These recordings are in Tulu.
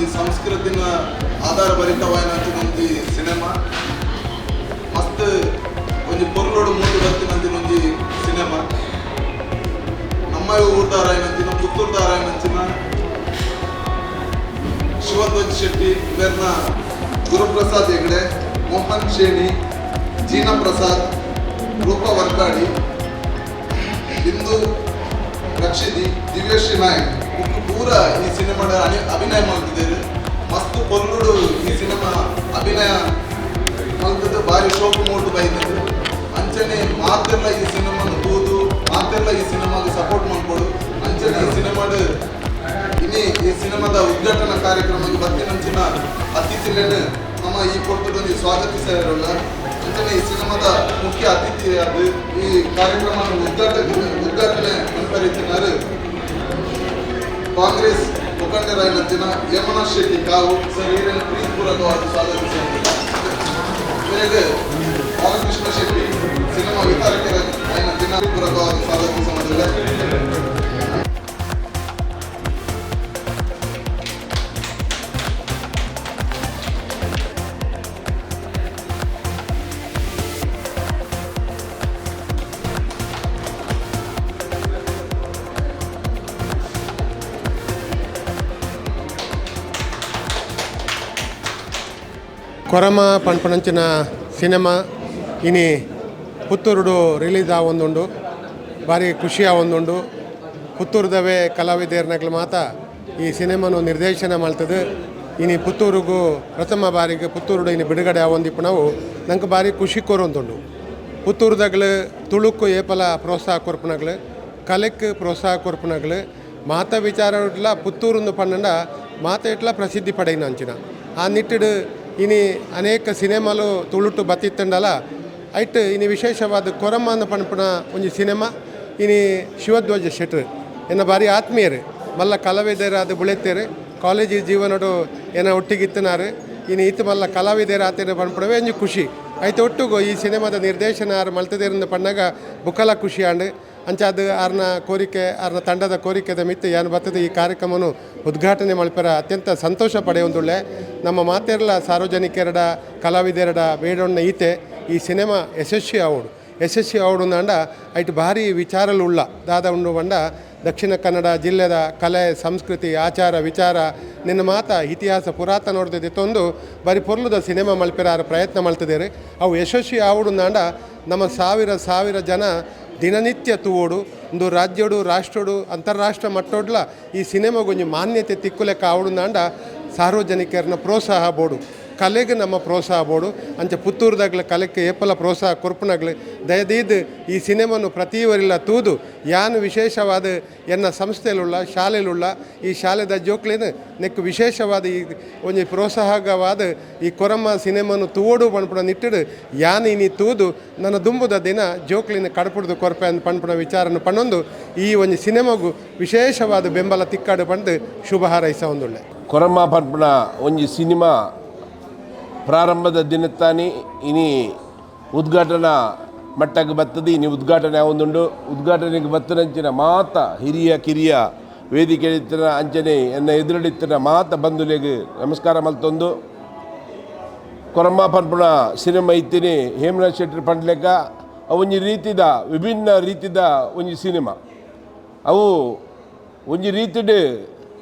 ಒಂಜಿ ಸಂಸ್ಕೃತಿನ ಆಧಾರ ಭರಿತವಾಯಿನಂಚಿನ ಒಂಜಿ ಸಿನಿಮಾ, ಮಸ್ತ್ ಒಂಜಿ ಪೊರ್ಲುಡು ಮೂಡಿ ಬತ್ತಿನಂಚಿನ ಒಂಜಿ ಸಿನಿಮಾ. ನಮ್ಮ ಊರ್ದಾರಾಯಿನಂಚಿನ, ಪುತ್ತೂರ್ದಾರಾಯಿನಂಚಿನ ಶಿವಧ್ವಜ್ ಶೆಟ್ಟಿ ಇವೆರ್ನ, ಗುರುಪ್ರಸಾದ್ ಹೆಗ್ಡೆ, ಮೋಹನ್ ಶೇಣಿ, ಜೀನಾ ಪ್ರಸಾದ್, ರೂಪಾ ವರ್ಕಾಡಿ, ಬಿಂದು ರಕ್ಷಿದಿ, ದಿವ್ಯಶ್ರೀ ನಾಯಕ್ ಮುಕ್ಕು ಪೂರ ಈ ಸಿನಿಮಾದ ಅಭಿನಯ ಮಾಡ್ತಿದ್ದಾರೆ. ಮಸ್ತ್ ಪೊರ್ಲುಡು ಈ ಸಿನಿಮಾ ಅಭಿನಯ ಮಲ್ತದ್ದು, ಭಾರಿ ಶೋಕು ಮೂಡ್ದು ಬೈದದ್ದು. ಅಂಚನೆ ಮಾತೆಲ್ಲ ಈ ಸಿನಿಮಾನ ತೂದು ಮಾತೆಲ್ಲ ಈ ಸಿನಿಮಾಗೆ ಸಪೋರ್ಟ್ ಮಾಡ್ಕೊಡು. ಅಂಚನೆ ಈ ಸಿನಿಮಾಡ್ ಇನಿ ಈ ಸಿನಿಮಾದ ಉದ್ಘಾಟನಾ ಕಾರ್ಯಕ್ರಮಕ್ಕೆ ಬತ್ತಿನಂಚಿನ ಅತಿಥಿలను ನಮ್ಮ ಈ ಪೊರ್ತುಡೊಂಜಿ ಸ್ವಾಗತಿಸಿರಲ್ಲ. ಅಂಚನೆ ಈ ಸಿನಿಮಾದ ಮುಖ್ಯ ಅತಿಥಿಯಾದ ಈ ಕಾರ್ಯಕ್ರಮ ಉದ್ಘಾಟನೆ ಮನ್ಪರಿತಿನಾರು ಕಾಂಗ್ರೆಸ್ ಮುಖಂಡರಾಯಿನಂಚಿನ ಯಮುನಾ ಶೆಟ್ಟಿ ಕಾವು ಸರ್, ಈರನ್ನು ಪ್ರೀತಿಪೂರ್ವಕವಾಗಿ ಸ್ವಾಗತಿಸಿದ್ದಾರೆ. ಬಾಲಕೃಷ್ಣ ಶೆಟ್ಟಿ, ಸಿನಿಮಾ ವಿತರಕರ ದಿನ ಪೂರಕವಾಗಿ ಸ್ವಾಗತಿಸುವುದಿಲ್ಲ. ಕೊರಮ ಪನ್ಪುನಂಚಿನ ಸಿನಿಮಾ ಇನಿ ಪುತ್ತೂರುಡು ರಿಲೀಸ್ ಆವೊಂದುಂಡು. ಭಾರಿ ಖುಷಿ ಆವೊಂದುಂಡು. ಪುತ್ತೂರುದವೇ ಕಲಾವಿದರ್ನಕ್ಲು ಮಾತ ಈ ಸಿನಿಮಾನು ನಿರ್ದೇಶನ ಮಲ್ತದೆ. ಇನಿ ಪುತ್ತೂರುಗು ಪ್ರಥಮ ಬಾರಿಗೆ ಪುತ್ತೂರುಡು ಇನಿ ಬಿಡುಗಡೆ ಆವೊಂದಿಪ್ಪುನವು ನಂಗೆ ಭಾರಿ ಖುಷಿ ಕೊರೊಂದುಂಡು. ಪುತ್ತೂರುದಗ್ಲು ತುಳುಕು ಏಪಲ ಪ್ರೋತ್ಸಾಹ ಕೊರ್ಪುನಗ್ಲು, ಕಲೆಕ್ ಪ್ರೋತ್ಸಾಹ ಕೊರ್ಪುನಗ್ಲು, ಮಾತ ವಿಚಾರಡ್ಲ ಪುತ್ತೂರುಂದು ಪನ್ನಂಡ ಮಾತ ಇಟ್ಲ ಪ್ರಸಿದ್ಧಿ ಪಡೆಯಿನ ಅಂಚಿನ ಆ ನಿಟ್ಟಿಡು ಇನಿ ಅನೇಕ ಸಿನಿಮಾಲು ತುಳುಟು ಬತ್ತಿತ್ತಂಡಲ ಐಟ್ ಇನಿ ವಿಶೇಷವಾದ ಕೊರಮ್ಮನ ಪನ್ಪುನ ಒಂಜಿ ಸಿನಿಮಾ. ಇನಿ ಶಿವಧ್ವಜ ಶೆಟ್ರು ಎನ್ನ ಭಾರಿ ಆತ್ಮೀಯರು, ಮಲ್ಲ ಕಲಾವಿದರಾದ ಬುಳೆತೇರು. ಕಾಲೇಜ್ ಜೀವನಡು ಏನ ಒಟ್ಟಿಗಿತ್ತನಾರು. ಇನಿ ಇತ್ತು ಮಲ್ಲ ಕಲಾವಿದರ ಆತೇರು ಪನ್ಪುನವೇ ಒಂಜಿ ಖುಷಿ ಐತ. ಒಟ್ಟುಗು ಈ ಸಿನಿಮಾದ ನಿರ್ದೇಶನ ಆರು ಮಲ್ತದೇರಿಂದ ಪಣ್ಣಾಗ ಬುಕ್ಕಲ ಖುಷಿ ಆಂಡ್. ಅಂಚಾದ ಆರ್ನ ಕೋರಿಕೆ, ಆರ್ನ ತಂಡದ ಕೋರಿಕೆದ ಮಿತ್ತು ಯಾನು ಬರ್ತದೆ ಈ ಕಾರ್ಯಕ್ರಮನು ಉದ್ಘಾಟನೆ ಮಲ್ಪೆರ ಅತ್ಯಂತ ಸಂತೋಷ ಪಡೆಯೊಂದುಳ್ಳೆ. ನಮ್ಮ ಮಾತೆರ್ಲ ಸಾರ್ವಜನಿಕರಡ, ಕಲಾವಿದರಡ ಬೇಡೊಣ್ಣ ಈತೆ, ಈ ಸಿನಿಮಾ ಯಶಸ್ವಿ ಆವೊಡು. ಯಶಸ್ವಿ ಆವೊಡು ಅಂಡ ಐಟ್ ಭಾರಿ ವಿಚಾರಲು ಉಳ್ಳ. ದಾದ ಉಂಡು ಪಂಡ, ದಕ್ಷಿಣ ಕನ್ನಡ ಜಿಲ್ಲೆದ ಕಲೆ, ಸಂಸ್ಕೃತಿ, ಆಚಾರ ವಿಚಾರ, ನಿನ್ನ ಮಾತ ಇತಿಹಾಸ ಪುರಾತನ ನೋಡ್ದಿತ್ತೊಂದು ಬಾರಿ ಪೊರ್ಲುದ ಸಿನಿಮಾ ಮಲ್ಪೆರ ಪ್ರಯತ್ನ ಮಲ್ತದೇರು. ಅವು ಯಶಸ್ವಿ ಆವೊಡು ಅಂಡ ನಮ್ಮ ಸಾವಿರ ಸಾವಿರ ಜನ ದಿನನಿತ್ಯ ತೂವೋಡು. ಒಂದು ರಾಜ್ಯೋಡು, ರಾಷ್ಟ್ರೋಡು, ಅಂತಾರಾಷ್ಟ್ರ ಮಟ್ಟೋಡ್ಲ ಈ ಸಿನಿಮಾಗೊಂಜಿ ಮಾನ್ಯತೆ ತಿಕ್ಕುಲೆಕ್ಕ ಆವೊಡು ಅಂಡ ಸಾರ್ವಜನಿಕರನ್ನ ಪ್ರೋತ್ಸಾಹ ಬೋಡು, ಕಲೆಗೆ ನಮ್ಮ ಪ್ರೋತ್ಸಾಹ ಬೋಡು. ಅಂಚ ಪುತ್ತೂರುದಾಗ್ಲ ಕಲೆಕ್ಕೆ ಏಪಲ ಪ್ರೋತ್ಸಾಹ ಕೊರ್ಪುನಾಗ್ಲು. ದಯದೀದ್ ಈ ಸಿನಿಮಾನು ಪ್ರತಿವರಿಲ್ಲ ತೂದು, ಯಾನ್ ವಿಶೇಷವಾದ ಎನ್ನ ಸಂಸ್ಥೆಲುಳ್ಳ, ಶಾಲೆಲುಳ್ಳ, ಈ ಶಾಲೆದ ಜೋಕ್ಲೇನು ನೆಕ್ ವಿಶೇಷವಾದ ಈ ಒಂಜಿ ಪ್ರೋತ್ಸಾಹಕವಾದ ಈ ಕೊರಮ್ಮ ಸಿನಿಮಾನು ತೂವೋಡು ಪನ್ಪುನ ನಿಟ್ಟಿಡು ಯಾನ್ ಇನಿ ತೂದು ನನ್ನ ದುಂಬುದ ದಿನ ಜೋಕ್ಲಿನ ಕಡಪುಡ್ದು ಕೊರ್ಪೆ ಅಂದ್ ಪನ್ಪುನ ವಿಚಾರನ ಪನ್ನೊಂದು ಈ ಒಂಜಿ ಸಿನಿಮಾಗು ವಿಶೇಷವಾದ ಬೆಂಬಲ ತಿಕ್ಕಾಡು ಪಂದು ಶುಭ ಹಾರೈಸ ಒಂದುಳ್ಳೆ. ಕೊರಮ್ಮ ಪನ್ಪುನ ಒಂಜಿ ಸಿನಿಮಾ ಪ್ರಾರಂಭದ ದಿನತ್ತಾನಿ ಇನಿ ಉದ್ಘಾಟನಾ ಮಟ್ಟಕ್ಕೆ ಬರ್ತದೆ. ಇನಿ ಉದ್ಘಾಟನೆ ಒಂದುಂಡು. ಉದ್ಘಾಟನೆಗೆ ಬತ್ತನಂಚಿನ ಮಾತ ಹಿರಿಯ ಕಿರಿಯ, ವೇದಿಕೆ ಇತ್ತಿನ ಅಂಚನೆ ಎನ್ನ ಎದುರುಡಿತ್ತಿನ ಮಾತ ಬಂಧುಲೆಗ್ ನಮಸ್ಕಾರ ಮಲ್ತೊಂದು, ಕೊರಮ್ಮ ಪನ್ಪುನ ಸಿನಿಮಾ ಇತ್ತೀನಿ ಹೇಮರಾಜ್ ಶೆಟ್ಟಿ ಪಂಡ್ಲೆಕ್ಕ ಒಂಜಿ ರೀತಿದ ವಿಭಿನ್ನ ರೀತಿದ ಒಂಜಿ ಸಿನಿಮಾ. ಅವು ಒಂಜಿ ರೀತಿಡ್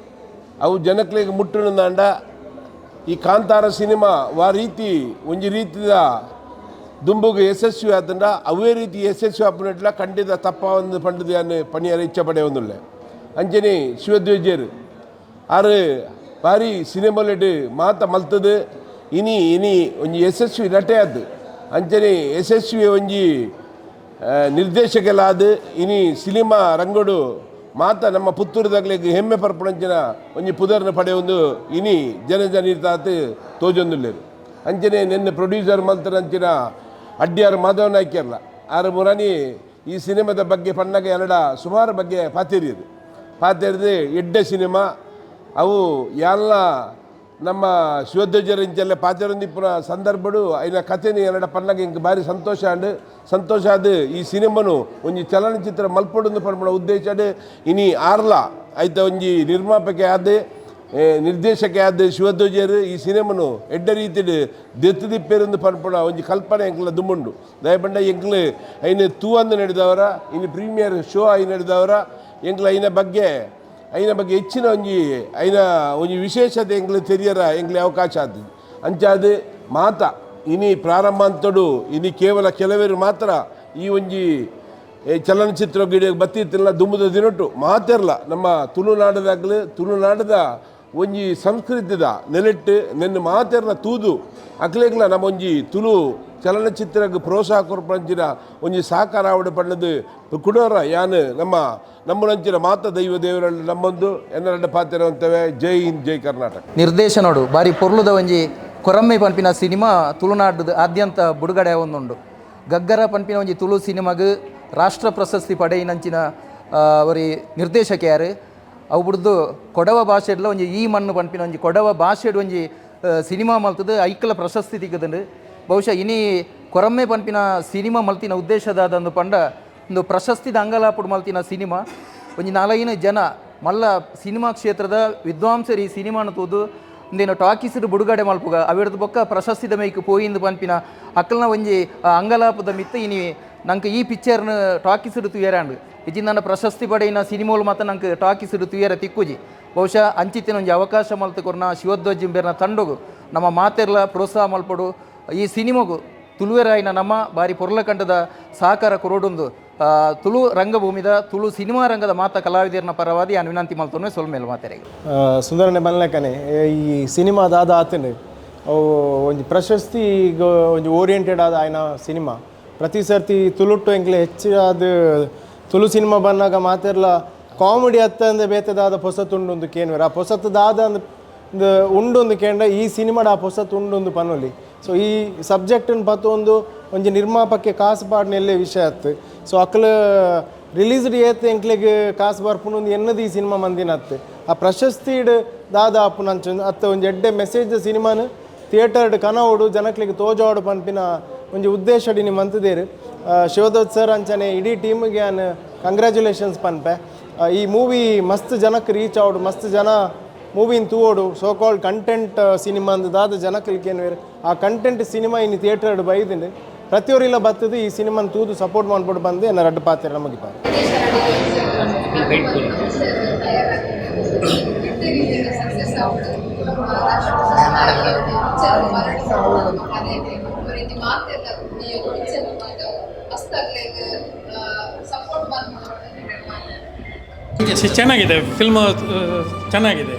ಅವು ಜನಕ್ಲೆಗ್ ಮುಟ್ಟುನಂದಾಂಡ, ಈ ಕಾಂತಾರ ಸಿನಿಮಾ ವಾ ರೀತಿ ಒಂಜಿ ರೀತಿದ ದುಂಬುಗು ಯಶಸ್ವಿ ಆತಂಡ, ಅವೇ ರೀತಿ ಯಶಸ್ವಿ ಆಪುನಟ್ಲ ಖಂಡಿತ ತಪ್ಪ ಒಂದು ಪಂಡದು ಯಾನ್ ಪಣಿಯರ ಇಚ್ಛೆ ಪಡೆಯೊಂದುಲ್ಲೆ. ಅಂಚನೆ ಶಿವದ್ವೇಜರು ಆರು ಭಾರಿ ಸಿನಿಮಾಲೆಡ್ ಮಾತ ಮಲ್ತದು ಇನಿ ಇನಿ ಒಂಜಿ ಯಶಸ್ವಿ ನಟೆ ಆದ್, ಅಂಚನೆ ಯಶಸ್ವಿ ಒಂಜಿ ನಿರ್ದೇಶಕಲಾದ ಇನಿ ಸಿನಿಮಾ ರಂಗೋಡು ಮಾತ ನಮ್ಮ ಪುತ್ತೂರುದಾಗ್ಲೆಗ್ ಹೆಮ್ಮೆ ಪರ್ಪುನಂಚಿನ ಒಂಜಿ ಪುದರ್ನ ಪಡೆಯೊಂದು ಇನಿ ಜನ ಜನಿತಾತ್ ತೋಜೊಂದುಲ್ಲೆರ್. ಅಂಚನೆ ನಿನ್ನೆ ಪ್ರೊಡ್ಯೂಸರ್ ಮಲ್ತನಂಚಿನ ಅಡ್ಡಿಯಾರ್ ಮಾಧವ ನಾಯ್ಕರ್ಲ ಆರು ಮುರಾನಿ ಈ ಸಿನಿಮಾದ ಬಗ್ಗೆ ಪಣ್ಣಗ ಎರಡ ಸುಮಾರು ಬಗ್ಗೆ ಪಾತೆರಿಯದು ಪಾತೆರಿದು ಎಡ್ಡೆ ಸಿನಿಮಾ. ಅವು ಎಲ್ಲ ನಮ್ಮ ಶಿವಧ್ವಜರಿಂಚಲ್ಲ ಪಾತೆರೊಂದಿಪ್ಪುನ ಸಂದರ್ಭಡು ಐನ ಕಥೆನಿ ಎರಡ ಪಣ್ಣಗ ಇಂಕ್ ಭಾರಿ ಸಂತೋಷ ಆಂಡ್. ಸಂತೋಷ ಆದ್ ಈ ಸಿನಿಮಾನು ಒಂಜಿ ಚಲನಚಿತ್ರ ಮಲ್ಪೊಡುಂದು ಪನ್ಪುನ ಉದ್ದೇಶಡ್ ಇನಿ ಆರ್ಲ ಐತ ಒಂಜಿ ನಿರ್ಮಾಪಕೆ ಆದ್ ನಿರ್ದೇಶಕ ಆದ ಶಿವಧ್ವಜರು ಈ ಸಿನಿಮಾನು ಎಡ್ಡ ರೀತಿಡ್ ದೆತ್ತು ದಿಪ್ಪೇರೊಂದು ಪನ್ಪುನ ಒಂಜಿ ಕಲ್ಪನೆ ಎಂಕ್ಲ ದುಂಬುಂಡು. ದಯಪಂಡ ಎಂಕ್ಲು ಐನ ತೂವಂದು ನಡೆದವರ, ಇನ್ನು ಪ್ರೀಮಿಯರ್ ಶೋ ಆಯಿ ನಡೆದವರ, ಎಂಕ್ಲ ಐನ ಬಗ್ಗೆ ಹೆಚ್ಚಿನ ಒಂಜಿ ಐನ ಒಂಜಿ ವಿಶೇಷತೆ ಎಂಕ್ಲು ತೆರಿಯರ ಎಂಕ್ಲೆ ಅವಕಾಶ ಆತದೆ. ಅಂಚಾದ್ ಮಾತ ಇನಿ ಪ್ರಾರಂಭ ಅಂತಡು ಇನಿ ಕೇವಲ ಕೆಲವರು ಮಾತ್ರ ಈ ಒಂಜಿ ಚಲನಚಿತ್ರ ಗಿಡ ಬತ್ತಿತ್ತಿಲ್ಲ. ದುಂಬುದ ದಿನೊಟ್ಟು ಮಾತೆರ್ಲ ನಮ್ಮ ತುಳುನಾಡದಾಗಲು ತುಳುನಾಡದ ಒಂಜಿ ಸಂಸ್ಕೃತಿದ ನೆಲೆಟ್ಟು ನೆನ್ನ ಮಾತೆರ್ಲ ತೂದು ಅಕ್ಲೆಗ್ಲ ನಮ್ಮ ಒಂಜಿ ತುಳು ಚಲನಚಿತ್ರಗ್ ಪ್ರೋತ್ಸಾಹ ಕೊರ್ಪಂಚಿನ ಒಂಜಿ ಸಹಕಾರ ಆವಡ ಪಣ್ಣದು ಕುಡೋರ ಯಾನ್ ನಮ್ಮ ನಮ್ಮನಂಚಿನ ಮಾತ ದೈವ ದೇವರಲ್ಲಿ ನಮ್ಮೊಂದು ಎನ್ನರಡ್ಡ ಪಾತಿರುವಂತವೆ. ಜೈ ಹಿಂದ್, ಜೈ ಕರ್ನಾಟಕ. ನಿರ್ದೇಶನೋಡು ಬಾರಿ ಪೊರ್ಲುದ ಒಂಜಿ ಕೊರಮ್ಮೆ ಪನ್ಪಿನ ಸಿನಿಮಾ ತುಳುನಾಡು ಆದ್ಯಂತ ಬುಡುಗಡೆ ಒಂದುಂಡು. ಗಗ್ಗರ ಪನ್ಪಿನ ಒಂಜಿ ತುಳು ಸಿನಿಮಾಗ್ ರಾಷ್ಟ್ರ ಪ್ರಶಸ್ತಿ ಪಡೆಯಿನಂಚಿನ ಒರಿ ನಿರ್ದೇಶಕ ಯಾರು. ಅವು ಬುಡ್ದು ಕೊಡವ ಭಾಷೆಡ್ಲ ಒಂಜಿ ಈ ಮಣ್ಣು ಪನ್ಪಿನ ಒಂಜಿ ಕೊಡವ ಭಾಷೆಡ್ ಒಂಜಿ ಸಿನಿಮಾ ಮಲ್ತದು ಐಕಲ ಪ್ರಶಸ್ತಿ ತಿಕ್ಕದುಂಡು. ಬಹುಶಃ ಇನಿ ಕೊರಮ್ಮೆ ಪನ್ಪಿನ ಸಿನಿಮಾ ಮಲ್ತಿನ ಉದ್ದೇಶದಾದಂದು ಪಂಡ ಒಂದು ಪ್ರಶಸ್ತಿದ ಅಂಗಲಾಪುಡು ಮಲ್ತಿನ ಸಿನಿಮಾ. ಒಂಜಿ ನಾಲೈನು ಜನ ಮಲ್ಲ ಸಿನಿಮಾ ಕ್ಷೇತ್ರದ ವಿದ್ವಾಂಸರು ಈ ಸಿನಿಮಾನ ತೂದು ಒಂದೇನು ಟಾಕೀಸ್ಡ್ ಬುಡುಗಡೆ ಮಲ್ಪುಗ, ಅವೆಡ್ದು ಬೊಕ್ಕ ಪ್ರಶಸ್ತಿದ ಮೈಕ್ ಪೋಯಿಂದು ಪನ್ಪಿನ ಅಕ್ಕಲ್ನ ಒಂಜಿ ಅಂಗಲಾಪದ ಮಿತ್ತ ಇನಿ ನಂಗೆ ಈ ಪಿಕ್ಚರ್ನ ಟಾಕೀಸ್ಡ್ ತುಯರಾಂಡ್. ಇಜಿಂದ ಪ್ರಶಸ್ತಿ ಪಡೆಯಿನ ಸಿನಿಮೋಲು ಮಾತ್ರ ನಂಗೆ ಟಾಕೀಸ್ಡ್ ತುಯರ ತಿಕ್ಕುಜಿ. ಬಹುಶಃ ಅಂಚಿತ್ತಿನ ಒಂಜಿ ಅವಕಾಶ ಮಲ್ತು ಕೊರ್ನ ಶಿವಧ್ವಜಿಂಬೇರ್ನ ತಂಡಗು ನಮ್ಮ ಮಾತೆರ್ಲ ಪ್ರೋತ್ಸಾಹ ಮಲ್ಪಡು. ಈ ಸಿನಿಮಾಗು ತುಳುವೆರಾಯಿನ ನಮ್ಮ ಬಾರಿ ಪೊರ್ಲಕಂಡದ ಸಹಕಾರ ಕೊರೊಡುಂದು ತುಳು ರಂಗಭೂಮಿದ ತುಳು ಸಿನಿಮಾ ರಂಗದ ಮಾತ ಕಲಾವಿದರನ ಪರವಾದಿ ಯಾನ್ ವಿನಂತಿ ಮಲ್ತೊನ್ವೆ. ಸೊಲ್ಮೆಲು ಮಾತೆರೆಗ್. ಸುಂದರನೆ ಬನ್ಲೆಕನೆ ಈ ಸಿನಿಮಾ ದಾದ ಆತಂಡು, ಅವು ಒಂಜಿ ಪ್ರಶಸ್ತಿ ಒಂಜಿ ಓರಿಯೆಂಟೆಡ್ ಆದ ಆಯ್ನ ಸಿನಿಮಾ. ಪ್ರತಿ ಸರ್ತಿ ತುಳುಟ್ಟು ಎಂಕ್ಲೆ ಹೆಚ್ಚಾದ ತುಳು ಸಿನಿಮಾ ಬನ್ನಾಗ ಮಾತೆರ್ಲ ಕಾಮಿಡಿ ಅತ್ತಂದೆ ಬೇತೆದಾದ ಪೊಸತುಂಡು ಒಂದು ಕೇನ್ವೆರ್. ಆ ಪೊಸತ್ತು ದಾದ ಅಂದ್ ಉಂಡೊಂದು ಕೇಂಡ ಈ ಸಿನಿಮಾಡ ಆ ಪೊಸತ್ತು ಉಂಡೊಂದು ಪನೊಲಿ. ಸೊ ಈ ಸಬ್ಜೆಕ್ಟನ್ನು ಪತ್ತೊಂದು ಒಂಜಿ ನಿರ್ಮಾಪಕ್ಕೆ ಕಾಸು ಪಾಡ್ನೆಲ್ಲೇ ವಿಷಯ ಅತ್ತು. ಸೊ ಅಕ್ಲ ರಿಲೀಸ್ಡ್ ಏತ್ ಎಂಕ್ಲೆಗ್ ಕಾಸು ಬರ್ಪುನು ಒಂದು ಎನ್ನದ ಈ ಸಿನಿಮಾ ಮಂದಿನತ್ತು. ಆ ಪ್ರಶಸ್ತಿಡ್ ದಾದ ಆಪುನಂಚ ಅತ್ತ ಒಂಜಿ ಎಡ್ಡೆ ಮೆಸೇಜ್ ಸಿನಿಮಾನ ಥಿಯೇಟರ್ಡ್ ಕನವೋಡು, ಜನಕ್ಲೆಗ್ ತೋಜಾವಡು ಪನ್ಪಿನ ಒಂಜಿ ಉದ್ದೇಶಡಿ ನಿಮ್ಮ ಮಂತದೇರು. ಶಿವದತ್ ಸರ್ ಅಂಚನೆ ಇಡೀ ಟೀಮ್ಗೆ ಯಾನ್ ಕಂಗ್ರ್ಯಾಚುಲೇಷನ್ಸ್ ಪನ್ಪೆ. ಈ ಮೂವಿ ಮಸ್ತ್ ಜನಕ್ಕೆ ರೀಚ್ ಆವಡು, ಮಸ್ತ್ ಜನ ಮೂವಿನ ತೂವೋಡು. ಸೋ ಕಾಲ್ಡ್ ಕಂಟೆಂಟ್ ಸಿನಿಮಾ ಅಂದ್ ದಾದ ಜನಕ್ಕೆ ಏನ್ವೇರು ಆ ಕಂಟೆಂಟ್ ಸಿನಿಮಾ ಇನ್ನು ಥಿಯೇಟರ್ ಬೈದಿಂಡು. ಪ್ರತಿಯೊರಿಲ್ಲ ಬತ್ತದು ಈ ಸಿನಿಮಾನ ತೂದು ಸಪೋರ್ಟ್ ಮಾಡ್ಬಿಟ್ಟು ಬಂದು ಎನ್ನ ರಡ್ಡು ಪಾತ್ರ ನಮಗೆ ಪಾರೆ. ಸಕ್ಸಸ್ ರೀತಿ ಮಾತೆಲ್ಲ ಈ ಪಿಕ್ಚರ್ ಮಸ್ತ್ ಅಗ್ಲೇಗ್ ಸಪೋರ್ಟ್. ಚೆನ್ನಾಗಿದೆ ಫಿಲ್ಮ್, ಚೆನ್ನಾಗಿದೆ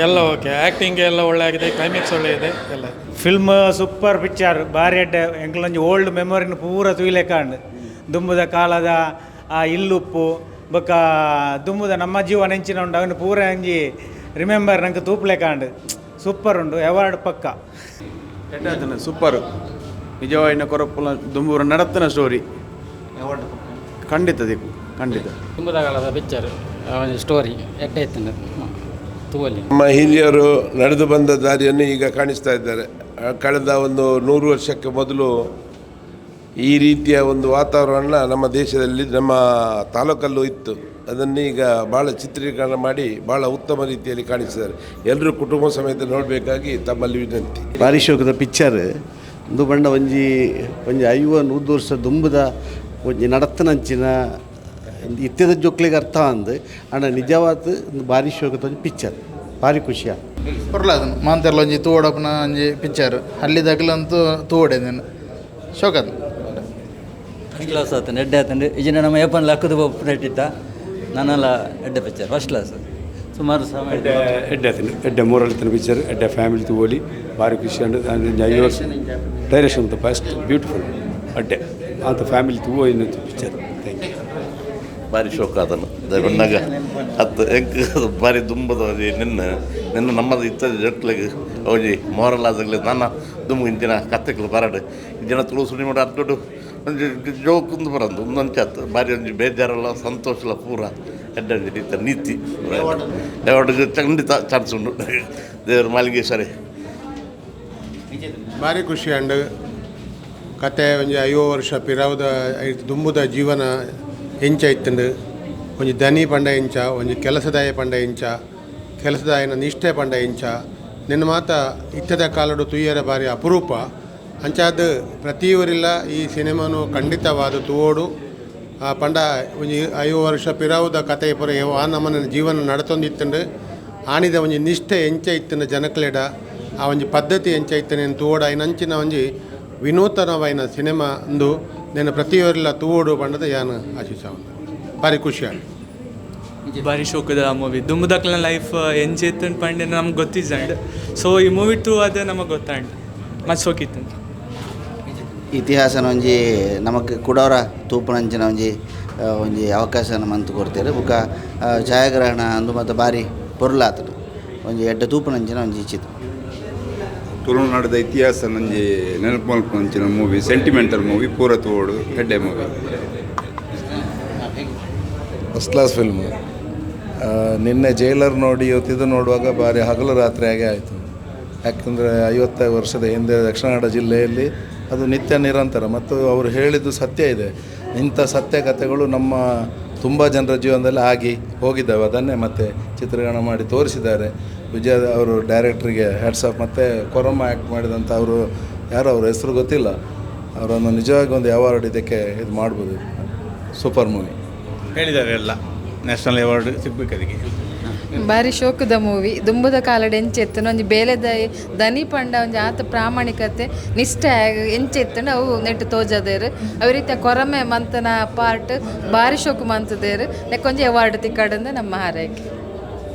ಎಲ್ಲ. ಓಕೆ, ಆ್ಯಕ್ಟಿಂಗ್ ಎಲ್ಲ ಒಳ್ಳೆ ಆಗಿದೆ, ಕ್ಲೈಮ್ಯಾಕ್ಸ್ ಒಳ್ಳೆ ಇದೆ ಎಲ್ಲ. ಫಿಲ್ಮ್ ಸೂಪರ್ ಪಿಕ್ಚರ್, ಬಾರಿ ಎಡ್ಡೆ. ಎಂಕ್ಲೊಂಜಿ ಓಲ್ಡ್ ಮೆಮೊರಿನ ಪೂರ ತೂಯ್ಲೆಕಾಂಡ್. ದುಂಬುದ ಕಾಲದ ಆ ಇಲ್ಲುಪ್ಪು ಬೊಕ್ಕ ದುಂಬುದ ನಮ್ಮ ಜೀವನ ಎಂಚಿನ ಉಂಡು, ಅವನು ಪೂರ ಒಂಜಿ ರಿಮೆಂಬರ್ ನಂಗೆ ತೂಪ್ಲೆಕಾಂಡ್. ಸೂಪರ್ ಉಂಡು, ಅವಾರ್ಡ್ ಪಕ್ಕ. ಎಡ್ಡೆ, ಸೂಪರ್. ನಿಜವಾಯಿನ ಕೊರಪುಲ ದುಂಬೂರ ನಡತ್ತನ ಸ್ಟೋರಿ. ಖಂಡಿತ ದಿಕ್ಕು, ಖಂಡಿತ. ದುಂಬುದ ಕಾಲದ ಪಿಕ್ಚರ್, ಒಂಜಿ ಸ್ಟೋರಿ ಎಡ್ಡೆ ಇತ್ತು, ತೂವೊಲಿ. ನಮ್ಮ ಹಿರಿಯರು ನಡೆದು ಬಂದ ದಾರಿಯನ್ನು ಈಗ ಕಾಣಿಸ್ತಾ ಇದ್ದಾರೆ. ಕಳೆದ ಒಂದು 100 ವರ್ಷಕ್ಕೆ ಮೊದಲು ಈ ರೀತಿಯ ಒಂದು ವಾತಾವರಣ ನಮ್ಮ ದೇಶದಲ್ಲಿ, ನಮ್ಮ ತಾಲೂಕಲ್ಲೂ ಇತ್ತು. ಅದನ್ನೀಗ ಭಾಳ ಚಿತ್ರೀಕರಣ ಮಾಡಿ ಭಾಳ ಉತ್ತಮ ರೀತಿಯಲ್ಲಿ ಕಾಣಿಸಿದ್ದಾರೆ. ಎಲ್ಲರೂ ಕುಟುಂಬ ಸಮೇತ ನೋಡಬೇಕಾಗಿ ತಮ್ಮಲ್ಲಿ ವಿನಂತಿ. ಬಾರಿ ಶೋಕದ ಪಿಕ್ಚರ್ ಉಂದು. ಪಂಡ ಒಂಜಿ ಒಂಜಿ 50 100 ವರ್ಷ ದುಂಬುದ ಒಂಜಿ ನಡತ್ತನಂಚಿನ ಇತ್ತೆದ ಜೋಕ್ಲೆಗ್ ಅರ್ಥ ಅಂದ್. ಆಂಡ ನಿಜವಾದ ಒಂದು ಬಾರಿ ಶೋಕದ ಒಂಜಿ ಪಿಕ್ಚರ್, ಬಾರಿ ಖುಷಿಯ. ಪೊರ್ಲಾದನು ಮಾಂತೆರ್ಲ ಒಂಜಿ ತೂವಡಪ್ಪನ ಒಂಜಿ ಪಿಕ್ಚರ್. ಅಲ್ಲಿದಾಗಲಂತೂ ತೂವಡೆ నేను ಶೋಕದ. ಫಸ್ಟ್ ಕ್ಲಾಸ್ ಆತಂಡು, ಎಡ್ಡೆ ಆತಂಡು. ಇಜಿನ ನಮ್ಮ ಏಪನ್ ಲಕ್ಕದ ಪೋಪುನೆಟ್ಟಿತ್ತ ನನ್ನಲ್ಲ. ಎಡ್ಡೆ ಪಿಕ್ಚರ್, ಫಸ್ಟ್ ಕ್ಲಾಸ್. ಸುಮಾರು ಸಮಯ. ಎಡ್ಡೆ, ಎಡ್ಡೆ ಆತಂಡು. ಎಡ್ಡೆ ಮೋರಲ್ ತನ ಪಿಕ್ಚರ್, ಎಡ್ಡೆ. ಫ್ಯಾಮಿಲಿ ತೂವೊಲಿ, ಬಾರಿ ಖುಷಿ ಅಂಡ್ 5 ವರ್ಷ ಡೈರೆಕ್ಷನ್ ಫಸ್ಟ್ ಬ್ಯೂಟಿಫುಲ್. ಅಡ್ಡೆ ಅಂತ ಫ್ಯಾಮಿಲಿ ತೂವೋ ಪಿಕ್ಚರ್. Thank you. ಬಾರಿ ಶೋಕ ಅದನ್ನು ಬಣ್ಣಗ ಅತ್ತು ಎಂಕ್ ಬಾರಿ ದುಂಬದ ಒಂಜಿ ನಿನ್ನ ನಿನ್ನ ನಮ್ಮದು ಇತ್ತದ ಜೋಕ್ಲೆಗ್ ಒಂಜಿ ಮೋರಲ್ ಆದಾಗಲಿ ನನ್ನ ದುಂಬು ಇಂಚಿನ ಕತ್ತೆಕ್ಲು ಬರಡು. ಜನ ತುಳು ಸುನಿ ಮಾಡಿ ಅಡ್ಡೊಡು ಒಂಜಿ ಜೋಕುಂದು ಬರಂದು ಒಂದೊಂಚ ಅತ್ತು ಬಾರಿ ಒಂಜಿ ಬೇಜಾರಲ್ಲ, ಸಂತೋಷಲ ಪೂರ. ಎಡ್ಡೆ ಒಂಜಿ ರೀತಿಯ ನೀತಿ. ಅವಾರ್ಡ್ ಖಂಡಿತ ಚಾನ್ಸ್ ಉಂಡು, ದೇವರು ಮಾಲಿಂಗೇಶ್ವರಿ. ಭಾರಿ ಖುಷಿ ಅಂಡ್. ಕತೆ ಒಂಜಿ 50 ವರ್ಷ ಪಿರಾವುದ ಐಟ್ ದುಂಬುದ ಜೀವನ ಎಂಚ ಇತ್ತಂಡು, ಒಂಜಿ ದನಿ ಪಂಡ ಎಂಚ, ಒಂಜಿ ಕೆಲಸದಾಯ ಪಂಡ ಎಂಚ, ಕೆಲಸದ ಆಯ್ನ ನಿಷ್ಠೆ ಪಂಡ ಇಂಚ ನಿನ್ನ ಮಾತ ಇತ್ತದ ಕಾಲಡು ತುಯ್ಯರ ಬಾರಿ ಅಪರೂಪ ಅಂಚಾದ ಪ್ರತಿಯವರಿಲ್ಲ ಈ ಸಿನಿಮಾನು ಖಂಡಿತವಾದ ತೂವೋಡು ಪಂಡ ಒಂಜಿ 50 ವರ್ಷ ಪಿರಾವುದ ಕತೆ ಪುರ ಆ ನಮ್ಮನ ಜೀವನ ನಡತೊಂದಿತ್ತಂಡು ಆನಿದ ಒಂಜಿ ನಿಷ್ಠೆ ಎಂಚ ಇತ್ತಿನ ಜನಕ್ಲೆಡ ಆ ಒಂಜಿ ಪದ್ಧತಿ ಎಂಚ ಇತ್ತನೆ ತೂವೋಡು ಐನಂಚಿನ ಒಂಜಿ ವಿನೂತನವಾಯಿನ ಸಿನಿಮಾ ಅಂದು ನೆನ ಪ್ರತಿಯವರಿಲ್ಲ ತೂವೋಡು ಪಂಡದ ಯಾನು ಆಶಿಸ ಭಾರಿ ಖುಷಿಯಾಗಿ ಭಾರಿ ಶೋಕದ ಆ ಮೂವಿ ದುಂಬುದಕ್ಲನ ಲೈಫ್ ಎಂಚ ಇತ್ತು ಪಂಡೆ ನಮ್ಗೆ ಗೊತ್ತಿಜ್ಜಂಡ್ ಸೊ ಈ ಮೂವಿ ಟೂ ಅದು ನಮಗೆ ಗೊತ್ತಾಂಡ್ ಮತ್ತು ಶೋಕಿತ್ತು. ಇತಿಹಾಸನ ಒಂಜಿ ನಮಕ್ ಕುಡೋರ ತೂಪುನಂಚಿನ ಒಂಜಿ ಒಂಜಿ ಅವಕಾಶ ಮಂತ್ ಕೊಡ್ತೇವೆ. ಬೊಕ್ಕ ಛಾಯಾಗ್ರಹಣ ಅಂದು ಮತ್ತು ಬಾರಿ ಪೊರ್ಲಾತುಂಡು ಒಂಜಿ ಎಡ್ಡೆ ತೂಪುನಂಚಿನ ಒಂಜಿ ಚಿತ್ರ. ತುಳುನಾಡದ ಇತಿಹಾಸ ನಂಜಿ ನೆನಪು ಮಲ್ಪುನಂಚಿನ ಮೂವಿ, ಸೆಂಟಿಮೆಂಟಲ್ ಮೂವಿ, ಪೂರ ತೋಡು ಎಡ್ಡೆ ಮೂವಿ. First class film. ನಿನ್ನೆ ಜೈಲರ್ ನೋಡಿ ಇವತ್ತಿದು ನೋಡುವಾಗ ಭಾರಿ ಹಗಲು ರಾತ್ರಿ ಹಾಗೆ ಆಯಿತು. ಯಾಕಂದರೆ 50 ವರ್ಷದ ಹಿಂದೆ ದಕ್ಷಿಣ ಕನ್ನಡ ಜಿಲ್ಲೆಯಲ್ಲಿ ಅದು ನಿತ್ಯ ನಿರಂತರ ಮತ್ತು ಅವರು ಹೇಳಿದ್ದು ಸತ್ಯ ಇದೆ. ಇಂಥ ಸತ್ಯ ಕಥೆಗಳು ನಮ್ಮ ತುಂಬ ಜನರ ಜೀವನದಲ್ಲಿ ಆಗಿ ಹೋಗಿದ್ದಾವೆ. ಅದನ್ನೇ ಮತ್ತೆ ಚಿತ್ರೀಕರಣ ಮಾಡಿ ತೋರಿಸಿದ್ದಾರೆ. ವಿಜಯ ಅವರು ಡೈರೆಕ್ಟ್ರಿಗೆ ಹ್ಯಾಟ್ಸ್ ಆಫ್. ಮತ್ತು ಕೊರಮ್ಮ ಆ್ಯಕ್ಟ್ ಮಾಡಿದಂಥ ಅವರು ಯಾರು, ಅವ್ರ ಹೆಸರು ಗೊತ್ತಿಲ್ಲ, ಅವರನ್ನು ನಿಜವಾಗಿ ಒಂದು ಅವಾರ್ಡ್ ಇದಕ್ಕೆ ಇದು ಮಾಡ್ಬೋದು. ಸೂಪರ್ ಮೂವಿ ಹೇಳಿದ್ದಾರೆ ಎಲ್ಲ, ನ್ಯಾಷನಲ್ ಅವಾರ್ಡ್ ಸಿಗಬೇಕು ಅದಕ್ಕೆ. ಬಾರಿ ಶೋಕದ ಮೂವಿ. ದುಂಬುದ ಕಾಲಡ್ ಎಂಚೆತ್ತುಂಡು ಒಂಜಿ ಬೇಲೆದ ದನಿ ಪಂಡ ಒಂಜಿ ಆತ ಪ್ರಾಮಾಣಿಕತೆ ನಿಷ್ಠೆ ಎಂಚೆತ್ತುಂಡು ಅವು ನೆಟ್ ತೋಜದೇರು. ಅವು ರೀತಿಯ ಕೊರಮೆ ಮಂತನ ಪಾರ್ಟ್ ಬಾರಿ ಶೋಕು ಮಂತದೇರು. ನೆಕ್ಕೊಂಜಿ ಅವಾರ್ಡ್ ತಿಕ್ಕಡಂದು ನಮ್ಮ ಹಾರೈಕೆ.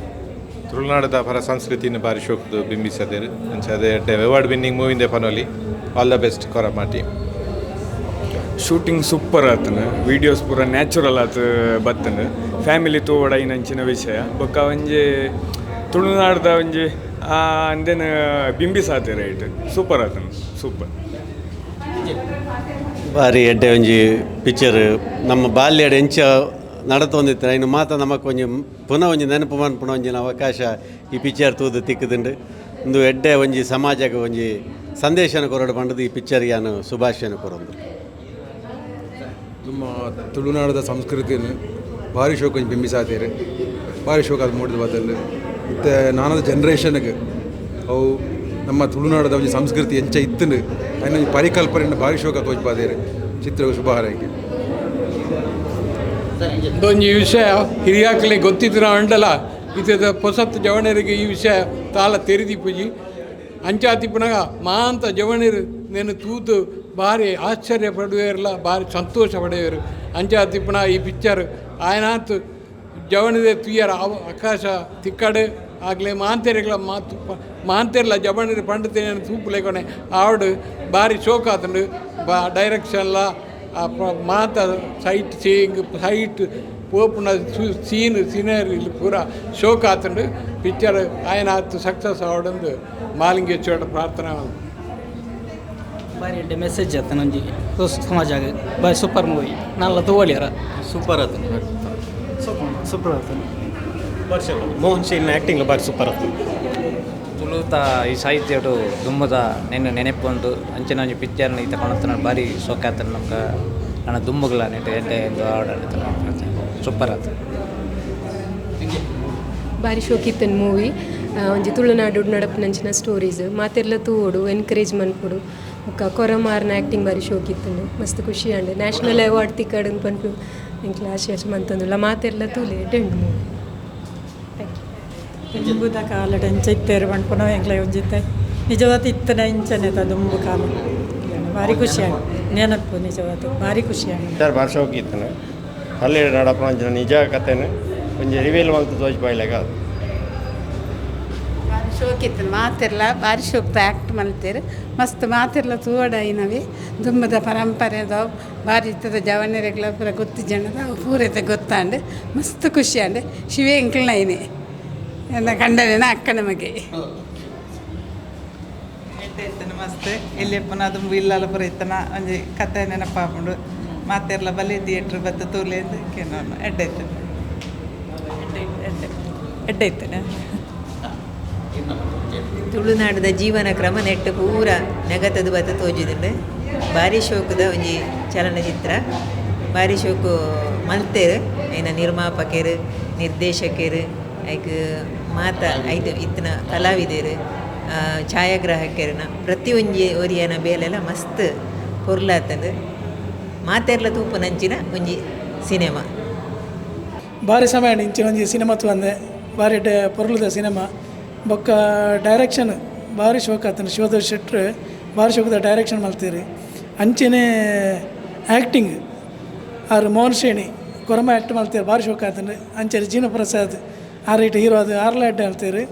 ತುಳುನಾಡದ ಪರ ಸಂಸ್ಕೃತಿನ ಬಾರಿ ಶೋಕದು ಬಿಂಬಿಸದೇರು. ಅಂಚ ಅದೇ ಅವಾರ್ಡ್ ವಿನ್ನಿಂಗ್ ಮೂವಿಂದೆ ಫನೋಲಿ. All the best Koramma team. Shooting super ಆತನ, ವೀಡಿಯೋಸ್ ಪೂರ ನ್ಯಾಚುರಲ್ ಆತ ಬತ್ತನ. ಫ್ಯಾಮಿಲಿ ತೂವಡ ಇನ್ನಂಚಿನ ವಿಷಯ ಬೊಕ್ಕ ಒಂಜಿ ತುಳುನಾಡ್ದ ಒಂಜಿ ಅಂದೇನ ಬಿಂಬಿಸಾತೆ ರೈಟ್. ಸೂಪರ್ ಆತನ, ಸೂಪರ್. ಬಾರಿ ಎಡ್ಡೆ ಒಂಜಿ ಪಿಕ್ಚರ್. ನಮ್ಮ ಬಾಲ್ಯಡ್ ಎಂಚ ನಡತೊಂದಿತ್ತು ಇನ್ನು ಮಾತ ನಮಕ್ ಒಂಜಿ ಪುನಃ ಒಂಜಿ ನೆನಪು ಮನ್ಪುನ ಒಂಜಿನ ಅವಕಾಶ ಈ ಪಿಕ್ಚರ್ ತೂದು ತಿಕ್ಕುದುಂಡು. ಒಂದು ಎಡ್ಡೆ ಒಂಜಿ ಸಮಾಜಕ್ಕೆ ಒಂಜಿ ಸಂದೇಶನ ಕೊರಡು ಪಂಡದು ಈ ಪಿಕ್ಚರ್ ಯಾನು ಶುಭಾಶಯನ ಕೊರೊಂದು. ನಮ್ಮ ತುಳುನಾಡದ ಸಂಸ್ಕೃತಿಯನ್ನು ಭಾರಿ ಶೋಕ ಒಂಜಿ ಬಿಂಬಿಸಾತೇರು. ಭಾರಿ ಶೋಕ ಅದು ಮೂಡಿದ ಬದಲು ಮತ್ತು ನಾನದ ಜನ್ರೇಷನ್ಗೆ ಅವು ನಮ್ಮ ತುಳುನಾಡದ ಒಂಜಿ ಸಂಸ್ಕೃತಿ ಎಂಚ ಇತ್ತುಂಡು ಅಯ್ನ ಒಂಜಿ ಪರಿಕಲ್ಪನೆ ಭಾರಿ ಶೋಕ ತೋಜ್ಪಾದೇರು. ಚಿತ್ರ ಶುಭ ಹಾರೈಕೆ. ಒಂದೊಂಜಿ ವಿಷಯ ಹಿರಿಯಾಕ್ಲೆ ಗೊತ್ತಿತ್ತಿನ ಅಂಡಲ ಇತ್ತದ ಪೊಸತ್ ಜವಣರಿಗೆ ಈ ವಿಷಯ ತಾಲ ತೆರಿದಿಪ್ಪುಜಿ. ಅಂಚಾತಿಪ್ಪುನಗ ಮಾಂತ ಜವಣರು ನೆನು ತೂತು ಭಾರಿ ಆಶ್ಚರ್ಯ ಪಡುವೇರಲ್ಲ, ಭಾರಿ ಸಂತೋಷ ಪಡೆಯುವರು. ಅಂಚಾತಿಪ್ಪುನ ಈ ಪಿಕ್ಚರ್ ಆಯನಾತ್ ಜವಣದೆ ತುಯ್ಯರ ಆಕಾಶ ತಿಕ್ಕಡೆ ಆಗಲೇ ಮಾಂತೆರೆಗಳ ಮಾತು ಮಾಂತೆರ್ಲ ಜವಣರು ಪಂಡತೇನೆ ತೂಪುಲೇಕೊನೆ ಆವಡು ಭಾರಿ ಶೋಕ ಆತುಂಡು. ಬಾ ಡೈರೆಕ್ಷನ್ಲ ಮಾತ ಸೈಟ್ ಸೀಯಿಂಗ್ ಸೈಟ್ ಪೋಪುನ ಸೀನ್ ಸೀನರಿ ಪೂರ ಶೋಕ ಆತುಂಡು. ಪಿಕ್ಚರ್ ಆಯನಾತ್ ಸಕ್ಸಸ್ ಆವಡಂದು ಮಾಲಿಂಗೇಶ್ವರ ಪ್ರಾರ್ಥನೆ. ಬಾರಿ ಎಡ್ಡೆ ಮೆಸೇಜ್ ಆತನ ಒಂಜಿ ಸಮಾಜ ಬಾರಿ ಸೂಪರ್ ಮೂವಿ. ನಾಲ್ಲ ತೂವೊಲಿಯರ ಸೂಪರ್ ಆತನ, ಸೂಪರ್ ಆತನ. ಮೋಹನ್ ಶೈಲಿನ ಆ್ಯಕ್ಟಿಂಗ್ ಬಾರಿ ಸೂಪರ್ ಆತು. ತುಳುತ ಈ ಸಾಹಿತ್ಯಡು ದುಮ್ಮದ ನೆನ್ನ ನೆನೆಪೊಂದು ಅಂಚಿನ ಒಂಜಿ ಪಿಕ್ಚರ್ನ ಈತ ಕೊಣತನ ಬಾರಿ ಸೋಕಾತನ ನಮ್ಕ ನನ್ನ ದುಮ್ಮುಗ್ಲ ನೆಟ್ ಎಡ್ಡೆ ಎಂದು ಸೂಪರ್ ಆತು. ಬಾರಿ ಶೋಕಿತ್ತನ್ ಮೂವಿ. ಒಂಜಿ ತುಳುನಾಡು ನಡಪುನಂಚಿನ ಸ್ಟೋರೀಸ್ ಮಾತೆರ್ಲ ತೂವೊಡು, ಎನ್ಕರೇಜ್ ಮನ್ಪೊಡು. ಬೊಕ್ಕ ಕೊರಮಾರ್ನ ಆ್ಯಕ್ಟಿಂಗ್ ಬಾರಿ ಶೋಕಿತ್ತುಂಡು, ಮಸ್ತ್ ಖುಷಿ ಆಂಡ್. ನ್ಯಾಷನಲ್ ಅವಾರ್ಡ್ ತಿಕ್ಕಡ್ ಪನ್ಪು ಎಂಕ್ಲ ಆಶೆ ಮಂತೊಂದುಲ್ಲ. ಮಾತೆರ್ಲ ತೂಲೆ, ಎಡ್ಡೆ ಉಂಡು ಮೂವಿ. ದುಂಬುದ ಕಾಲಡ್ ಎಂಚ ಇತ್ತೆರ್ ಪನ್ಪುನ ಎಂಕ್ಲ ಒಂಜಿತ್ತೆ ನಿಜವಾದ ಇತ್ತನ ಇಂಚನೆ ದುಂಬು ಕಾಲ ಭಾರಿ ಖುಷಿ ಆಂಡ್ ನೆನಪು ನಿಜವಾದ ಭಾರಿ ಖುಷಿ ಆಂಡ್. ಸರ್ ಭಾರಿ ಶೋಕಿತ್ತನ ಅಲ್ಲಿ ನಡಪುನ ನಿಜ ಕತೆನ ಒಂಜಿ ರಿವೀಲ್ ಮಲ್ತ್ ತೋಜ್ಪಾಯ್ಲೆಕ. ಭಾರಿ ಶೋಕಿತ್ತು ಮಾತಿರ್ಲ ಭಾರಿ ಶೋಕ್ತ ಆ್ಯಕ್ಟ್ ಮಲ್ತೇರು ಮಸ್ತ್ ಮಾತಿರ್ಲ ತೂವಡೈನವಿ. ದುಂಬದ ಪರಂಪರೆದವು ಭಾರಿ ಇತ್ತದ ಜವನರೆಗ್ಲ ಪೂರ ಗೊತ್ತು ಜನದ ಅವು ಪೂರೈತೆ ಗೊತ್ತಾಂಡ್ ಮಸ್ತ್ ಖುಷಿ ಆಂಡ್. ಶಿವೆ ಎಂಕ್ಲ್ನೈನೆ ಎನ್ನ ಕಂಡನೇನ ಅಕ್ಕನ ಮಗೆ. ಎಡ್ಡೆ ಮಸ್ತ್ ಎಲ್ಲಿಯಪ್ಪನ ದುಂಬು ಇಲ್ಲಲ ಪೂರ ಇತ್ತನ ಒಂಜಿ ಕತೆ ನೆನಪಾಪುಂಡು. ಮಾತೆರ್ಲ ಬಲೆ ಥಿಯೇಟ್ರ್ ಬತ್ತ ತೂಲೆ ಕೇನೋನು. ಎಡ್ಡೆ ಇತ್ತು, ಎಡ್ಡೆ ಎಡ್ಡೆ ಇತ್ತನೆ. ತುಳುನಾಡದ ಜೀವನ ಕ್ರಮ ನೆಟ್ಟು ಪೂರ ನೆಗತದ ಬತ್ತ ತೋಜಿದುಂಡು. ಭಾರಿ ಶೋಕದ ಒಂಜಿ ಚಲನಚಿತ್ರ, ಭಾರಿ ಶೋಕು ಮಲ್ತೇರು. ಐನ ನಿರ್ಮಾಪಕರು ನಿರ್ದೇಶಕರು ಐಕ್ ಮಾತ ಐತ ಇತ್ತಿನ ಕಲಾವಿದರು ಛಾಯಾಗ್ರಾಹಕರನ ಪ್ರತಿಯೊಂಜಿ ಒರಿಯನ ಬೇಲೆಲ ಮಸ್ತ್ ಪೊರ್ಲಾತಂದು ಮಾತೆರ್ಲ ತೂಪುನಂಚಿನ ಒಂಜಿ ಸಿನಿಮಾ. ಭಾರಿ ಸಮಯ ಇಂಚಿನ ಒಂಜಿ ಸಿನಿಮಾ ತೂವಂದೆ ಭಾರಿ ಪೊರ್ಲುದ ಸಿನಿಮಾ ಬೊಕ್ಕ ಡೈರೆಕ್ಷನ್ ಭಾರಿ ಶೋಕ್ ಆತನ ಶಿವದೋಷ್ ಶೆಟ್ರು ಭಾರಿ ಶೋಕದ ಡೈರೆಕ್ಷನ್ ಮಲ್ತೀರಿ. ಅಂಚೆನೆ ಆ್ಯಕ್ಟಿಂಗ್ ಆರು ಮೋಹನ್ ಶೇಣಿ ಕೊರಮ ಆ್ಯಕ್ಟ್ ಮಲ್ತೀರಿ ಭಾರಿ ಶೋಕ್ ಆತನ. ಅಂಚೆ ಜೀನ ಪ್ರಸಾದ್ ಆರ್ it hero ಅದು ಆರ್ಲ ಆ್ಯಕ್ಟ್ ಹೇಳ್ತೀರಿ.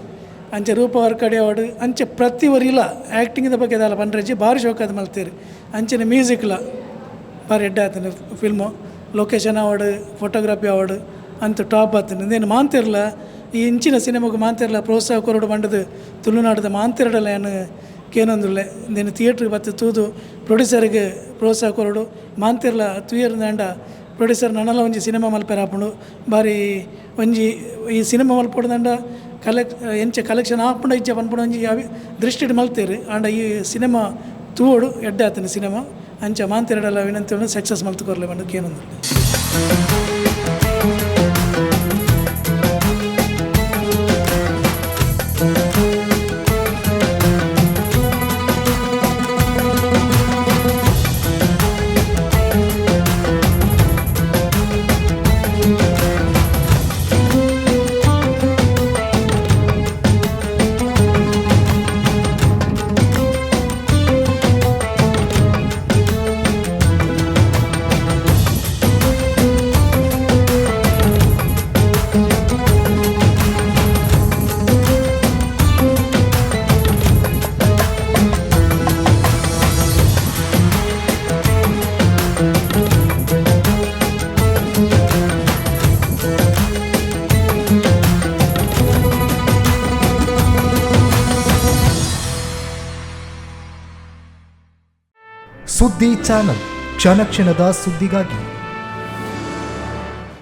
ಅಂಚೆ ರೂಪ ವರ್ಕಡೆ ಅವಾರ್ಡ್ ಅಂಚೆ ಪ್ರತಿ ಒರಿಲ ಆ್ಯಕ್ಟಿಂಗ್ದ ಬಗ್ಗೆ ದಾಲ ಪಂಡ್ರೆಜ್ಜಿ ಭಾರಿ ಶೋಕ್ ಆದ್ ಮಲ್ತೀರಿ. ಅಂಚೆನೆ ಮ್ಯೂಸಿಕ್ಲ ಭಾರಿ ಎಡ್ಡೆ ಆತನ film location award photography award ಅಂತ ಟಾಪ್ ಆತನ. ಇಂದೇನು ಮಾಂತಿರ್ಲ ಈ ಇಂಚಿನ ಸಿನಿಮಾಗೆ ಮಾಂತಿರ್ಲ ಪ್ರೋತ್ಸಾಹ ಕೊರಡು ಬಂಡದು ತುಳುನಾಡದ ಮಾಂತಿರಡಲ ಏನು ಕೇನೊಂದುಲ್ಲೆ ಇಂದೇನು ಥಿಯೇಟ್ರಿಗೆ ಬತ್ತು ತೂದು ಪ್ರೊಡ್ಯೂಸರ್ಗೆ ಪ್ರೋತ್ಸಾಹ ಕೊರಡು ಮಾಂತಿರ್ಲ ತುಯರ್ದಾಂಡ ಪ್ರೊಡ್ಯೂಸರ್ ನನಲ ಒಂಜಿ ಸಿನಿಮಾ ಮಲ್ಪೆರ ಆಪುಂಡು ಭಾರಿ ಒಂಜಿ ಈ ಸಿನಿಮಾ ಮಲ್ಪೊಡ್ದಂಡ ಎಂಚ ಕಲೆಕ್ಷನ್ ಆಪುಂಡ ಇಜ್ಜ ಪನ್ಪುಂಡು ಒಂಜಿ ದೃಷ್ಟಿಡ್ ಮಲ್ತೇರು. ಆಂಡ ಈ ಸಿನಿಮಾ ತೂವೊಡು ಎಡ್ಡೆ ಆತನ ಸಿನಿಮಾ ಅಂಚ ಮಾಂತಿರಡಲ ವಿನಂತಿ ಸಕ್ಸಸ್ ಮಲ್ತು ಕೊರ್ಲೆ ಪಂಡ ಕೇನೊಂದುಲ್ಲೆ. ಸುದ್ದಿ ಚಾನಲ್ ಕ್ಷಣ ಕ್ಷಣದ ಸುದ್ದಿಗಾಗಿ.